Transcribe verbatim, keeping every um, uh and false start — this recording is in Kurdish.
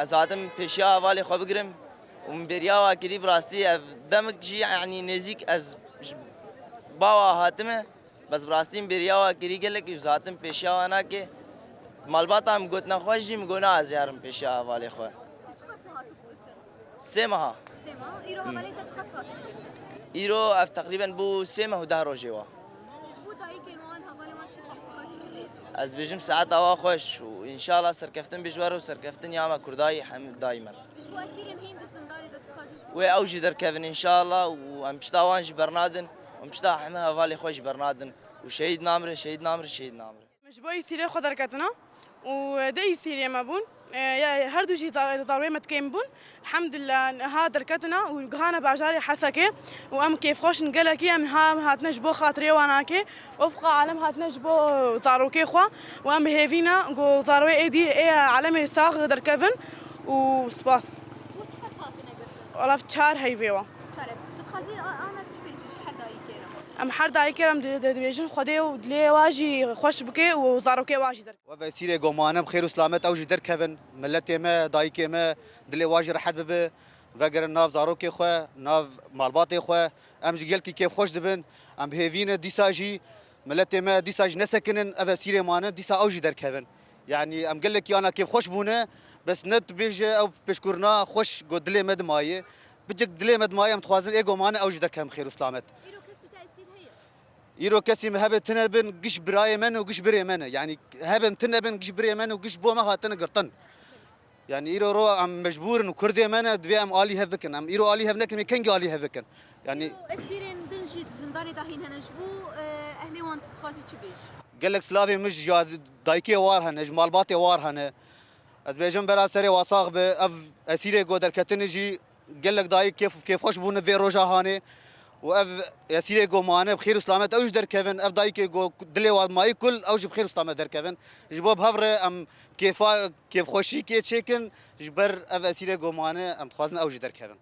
Ez hatim pêşiya hevalê xwe bigirim û min bêriya wa kirî, bi rastî ev demik jî, yanî nêzîk ez ji bawa hatime, bes bi rastî min bêriya wa kirî gelek û ez hatim pêşiya wa nake. Malbata min gotina xwe jî, min got na ez ê herim pêşiya hevalê xwe. Tu çiqas hatibû girtin? Sê meha. Sê meha? Îro hevalê te çiqas hatine girtin? Îro ev teqrîben bû sê meh û deh rojê wa. Ji bo dayikên wan, hevalên wan çi dibêjî, dixwazî çi bêjî? Ez dibêjim saeta wa xweş û înşallah serkeftin bê ji we re û serkeftin ya me Kurdayî hem daîmen. Ji bo esîrên hîn di zindanê de dixwazî ji bo Wê ew jî derkevin înşallah û em pişta wan jî bernadin, em pişta heme hevalê xwe jî bernadin û şehîd namre, şehîd namre, şehîd namre. Min ji bo îsîrê xwe derketina û di îsîrê me bûn. E, ya, her du jî zar-, zarwê me dikêm bûn. Elhamdulillah, niha derketina û gihane bajarê Hesekê û em kêfxweş in gelekî. Em niha hatine ji bo xatirê wanakê. Ofqa alem hatine ji bo zarokê xwe û em bi hêvî ne ku zarwê êdî ê alemê sax derkevin û spas. Bo çiqas hatine girtin? Wala çar heyvê wa. Çar heyv. Dixwazî a-, ana çi bêjî ji her dayikê re? Em her dayikê re em di-, di-, dibêjin Xwedê û dilê wa jî xweş bike û zarokê wa jî derkevin. Wê esîrê ku mane bi xêr û silamet ew jî derkevin. Miletê me, dayikê me, dilê wa jî rehet bibe. Vegerin nav zarokê xwe, nav malbatê xwe. Em ji gelkî kêfxweş dibin. Em bi hêvî ne dîsa jî miletê me dîsa jî nesekinin. Ev esîrê mane dîsa ew jî derkevin. Yanî em gelekî ana kêfxweş bûne. Bes ne dibêje ew pêşkûrina xweş ku dilê me dimayê. Biçik dilê me dimayê em dixwazin ê ku mane ew jî derkevin bi xêr û silamet. Îro kesî te esîr heye? Îro kesî me hebe tune bin, giş birayê me ne û giş birê me ne. Yanî hebin tune bin, giş birê me ne û giş bo me hatine girtin. Yanî îro ro em mecbûr in û Kurdê me ne, divê em alî hev bikin. Em îro alî hev nekin, ê kengî alî hev bikin? Yanî Îro esîrên din jî di zindanê de hîn hene. Ji bo, e, ehlê wan tu dixwazî çi bêjî? Gelek silavê min ji ya dayikê war hene, ji malbatê war hene. Ez bêjim bera serê wa sax be, ev esîrê ku derketine jî gelek dayik kêf, kêfxweş bûne vê roja hanê û ev esîrê ku mane bi xêr û silamet ew jî derkevin, ev dayikê ku dilê wa mayî kul ew jî bi xêr û silamet derkevin. Ji bo bi hev re em kêfa, kêfxweşîkê çêkin, ji ber ev esîrê ku mane em dixwazin ew jî derkevin.